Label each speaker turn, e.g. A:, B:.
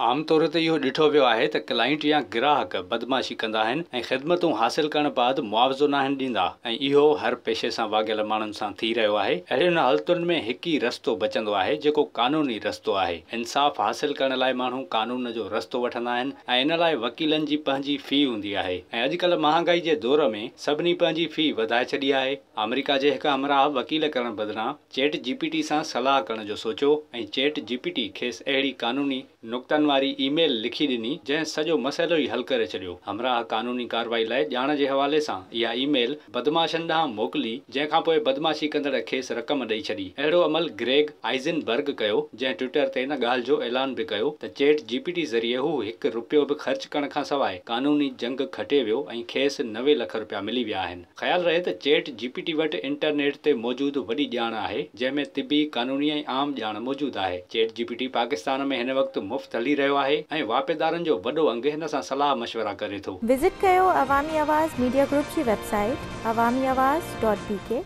A: عام طور تي اهو ڏٺو ويو آهي ته ڪلائنٽ يا گراهڪ بدمعاشي ڪندا آهن ۽ خدمتون حاصل ڪرڻ بعد معاوضو ناهن ڏيندا ۽ اهو هر پيشي سان واڳيل ماڻهن سان ٿي رهيو آهي. اهڙين حالتن ۾ هڪ ئي رستو بچندو آهي جيڪو قانوني رستو آهي. انصاف حاصل ڪرڻ لاء ماڻهو قانون جو رستو وٺندا آهن ۽ ان لاء وڪيلن جي پنهنجي في هوندي آهي ۽ اڄڪلهه مهانگائي جي دور ۾ سڀني پنهنجي في وڌائي ڇڏي آهي. آمريڪا جي هڪ همراهه وڪيل ڪرڻ بدران چيٽ جي پي ٽي سان صلاح ڪرڻ جو سوچيو ۽ چيٽ جي پي ٽي کيس اهڙي قانوني نقطن واري اي ميل لکي ڏني جنهن سڄو مسئلو ئي حل ڪري ڇڏيو. همراهه قانوني ڪارروائي لاء ڄاڻ جي حوالي سان اها اي ميل بدمعاشن ڏانهن موڪلي جنهن کانپوء بدمعاشي ڪندڙ کيس رقم ڏئي ڇڏي. اهڙو عمل گريگ آئزنبرگ ڪيو جنهن ٽوئٽر تي ان ڳالهه جو اعلان به ڪيو ته چيٽ جي پي ٽي ذريعي هو هڪ رپيو به خرچ ڪرڻ کانسواء قانوني جنگ کٽي ويو ۽ کيس 90 لک رپيا ملي ويا آهن. خيال رهي ته چيٽ جي پي ٽي وٽ انٽرنيٽ تي موجود وڏي ڄاڻ آهي، جنهن ۾ طبي، قانوني ۽ عام ڄاڻ موجود آهي. چيٽ جي پي ٽي پاڪستان ۾ هن وقت مفت هلي رهيو آهي ۽ واهپيدارن جو وڏو انگ هن سان صلاح مشورا ڪري ٿو.
B: وزٽ ڪيو عوامي آواز ميڊيا گروپ جي website Awami Awaz dot B K.